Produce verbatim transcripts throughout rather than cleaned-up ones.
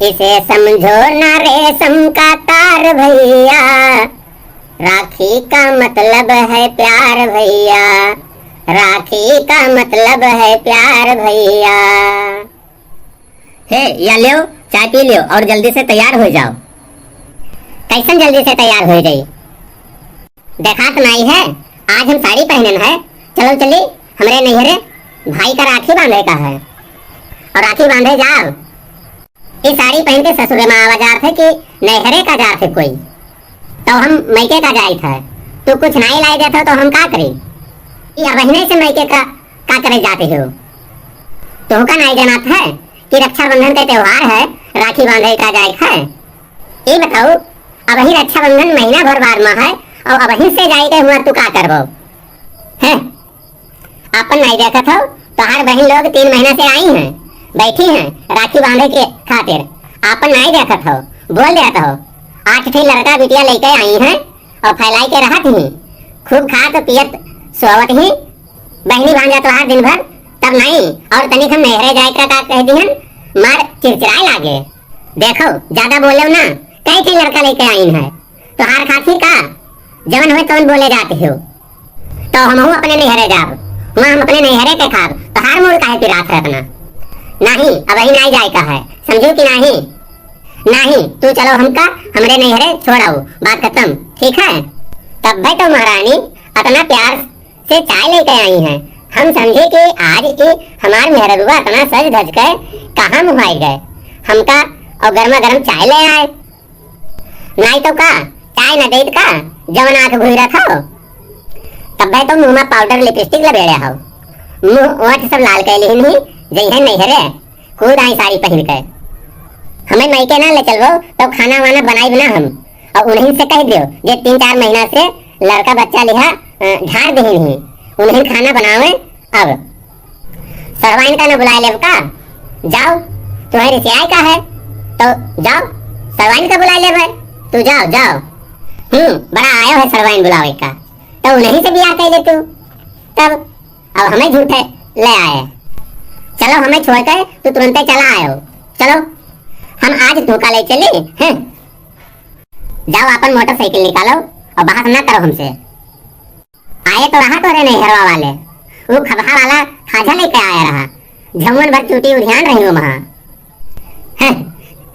इसे समझो ना रेशम का तार भैया, राखी का मतलब है प्यार भैया, राखी का मतलब है प्यार भैया। हे, या लेव, चाय पी लेव और जल्दी से तैयार हो जाओ। कैसन जल्दी से तैयार हो जाई? देखात नाई है, आज हम साड़ी पहनन है, चलो चली हमरे नैहरे, भाई का राखी बांधे का है और राखी बांधे जाओ। ई साड़ी पहन के ससुरे में आवा जात है कि नैहरे का जात है कोई? तो हम मैके का जाइत है, तू कुछ नाई लाई देत हो तो हम का करी? ई अबहिने से मैके का, का करे जाते हो? तोहका नाई जनात है कि रक्षाबंधन का त्योहार है, राखी बांधे का जाए है? ई बताओ, अबही रक्षाबंधन महीना भर बाद में है और अबही से जाए के हुआ तू का करबो? हैं? आपन नाई देखत हो, तोहार बहिन लोग तीन महीना से आई हैं, बैठी हैं राखी बांधे के खातिर। आपन नाई देखत हो, बोल देत हो। आठ ठे लड़का बिटिया लेके आई हैं और फैलाई के रहत ही, खूब खात पियत सोवत ही। बहिनी भांजा तोहार दिन भर, तब नाई और तनिक हम नैहरे जाए का, का कह दिहन, मार चिड़चिड़ाए लागे। देखो, ज्यादा बोलेव ना, कई ठे लड़का लेके आइन है, तोहार खातिर का? जवन होए तवन बोले जाते हो। तो हमहू अपने नैहरे जाब, वहाँ हम अपने नैहरे के खाब, तोहार मूड़ काहे पिरात है इतना? नाही, अबही नाई जाए का है, समझू कि नाही? नाही, तू चलो हमका हमरे नैहरे छोड़ आओ, बात खत्म, ठीक है? तब भाई तो महारानी इतना प्यार से चाय लेके आई हैं। हम समझे कि आज ई हमार मेहररुआ इतना सज धज के कहाँ मुहाई गए। हमका और गर्मा गर्म चाय ले आए। नाई तो का, चाय न देत का, जवन आँख घुरत हो। तब्बे तो मुँह में पाउडर लिपस्टिक लपेड़े हो। मुँह ओठ सब लाल कइ लिहिन ही, जइहै नैहरे। कूद आई साड़ी पहिन के। हमें मइके ना ले चलबो, तो खाना वाना बनाइब ना हम। और उन्हीं से कह दियो, जे तीन चार महीना से लड़का बच्चा लिहा, अ, झाड़ देहिन ही। उन्हीं खाना बनावे। अब सरवाइन का ना बुलाए लेब का? जाओ, तुम्हें रिसियाए का है, तो जाओ, सरवाइन का बुलाए लेब है। तू जाओ, जाओ। हम्म, बड़ा आयो है सरवाइन बुलावे का, तो उन्हीं से बियाह कर ले तू। तब अब हमें झूठे ले आए। चलो, हमें छोड़ के तू तुरंते चला आयो। चलो, हम आज धोखा ले चली, हैं? जाओ, अपन मोटरसाइकिल निकालो और बहस ना करो हमसे। आए तो रहा तोरे नैहरवा वाले, वो खबहा वाला खाजा लेके आया रहा, झमुअन भर चूटी उधियान रही हो वहाँ। हैं,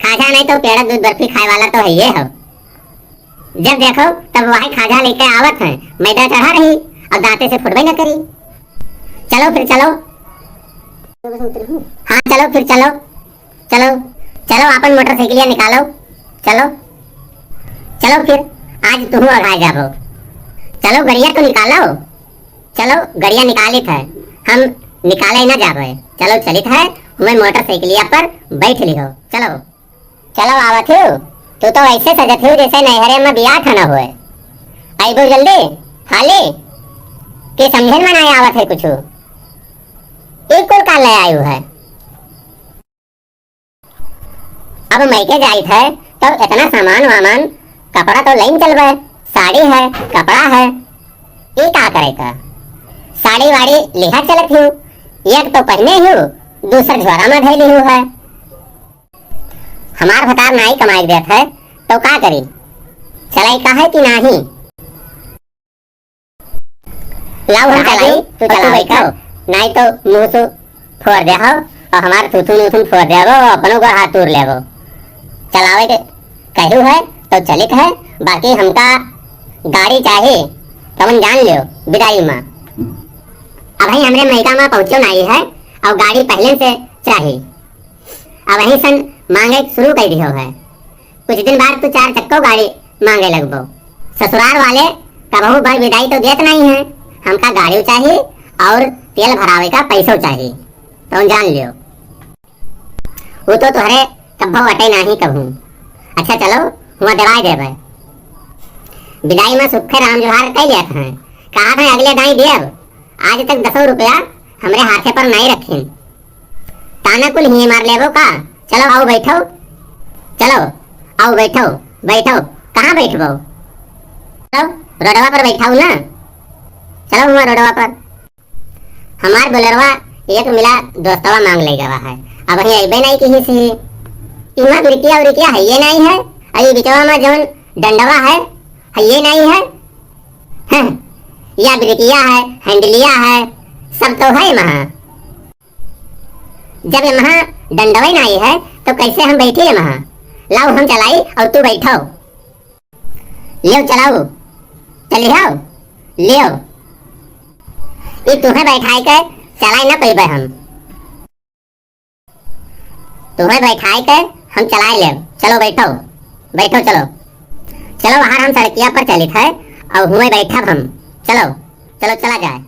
खाजा नहीं तो पेड़ा दूध बर्फी खाए वाला तो है ये हो। जब देखो तब वही खाजा लेके आवत है, मैदा चढ़ा रही और दांते से फुटबे न करी। चलो फिर चलो। हाँ चलो फिर चलो, चलो, चलो अपन मोटरसाइकिलिया निकालो, चलो, चलो फिर आज तुहू अघाए जाबो। चलो गड़िया तो निकालो, चलो गड़िया निकालित है, हम निकाले ना जाबे। चलो चलित है, हमें मोटरसाइकिलिया पर बैठ लिहो, चलो। चलो आवत हो, तू तो ऐसे सजत हो जैसे नैहरे में बियाह ठना होए। आइबो जल्दी, हाली, के समझे में ना आवत है कुछ। ई कुल का ले आयु है? अब मइके जाइत है तो इतना सामान वामान, कपड़ा तो लेन चलबे, साड़ी है, कपड़ा है, ई का करे का? साड़ी वाड़ी लिहा चलत हूँ, एक तो पहने हूँ, दूसर झोरा में धैली हूँ है। हमार भतार नाई कमाई देत है, तो का करी? चलाई का है कि नाही? लाओ हम चलाई, तू चलावे का, नाई तो मुंह से फोड़ दे हो, और हमार थूथुन उथुन फोड़ देबो, अपनो को हाथ तोड़ लेबो। चलावे के कहू है, तो चलित है, बाकी हमका गाड़ी चाही, तवन जान लियो, विदाई में। अबहीं हमरे मइका में पहुँचो नाई है, और गाड़ी पहले से चाही। अबहीं सन मांगे शुरू कर दियो है। कुछ दिन बाद तू चार चक्को गाड़ी मांगे लगबो। ससुराल वाले कबहू बर विदाई तो देत नहीं है, हमका गाड़ी चाही और तेल भरावे का पैसो चाही, तो जान लियो। वो तो तोहरे कब्बो अटे नाही कबहू। अच्छा चलो, हुआ देवाई देबे। विदाई में सुखे राम जोहार कह लिया था, कहा था अगले दाई देब। आज तक दसो रुपया हमरे हाथे पर नहीं रखिन। ताना कुल ही मार लेबो का? चलो आओ बैठो, चलो आओ बैठो, बैठो। कहाँ बैठबो? चलो रोडवा पर बैठाऊ ना, चलो हुआ रोडवा पर। हमार बोलेरवा एक मिला दोस्तवा मांग ले गवा है, अबहीं अइबे नहीं किही से। इमा बिरकिया उरकिया है ये नहीं है, अरे बिचवा में जौन डंडवा है, है ये नहीं है। हैं, या बिरकिया है, हैंडलिया है, सब तो है महा। जब यमहा डंडवै नाई है, तो कैसे हम बैठी यमहा? लाओ हम चलाई और तू बैठो। लियो चलाओ, चलिहाओ, लियो। ई तुहें बैठाए के चलाए न पइबे हम। तुहें बैठाए के हम चलाए लेब। चलो बैठो, बैठो चलो। चलो बाहर हम सड़किया पर चलित है और हुए बैठब हम। चलो, चलो चला जाए।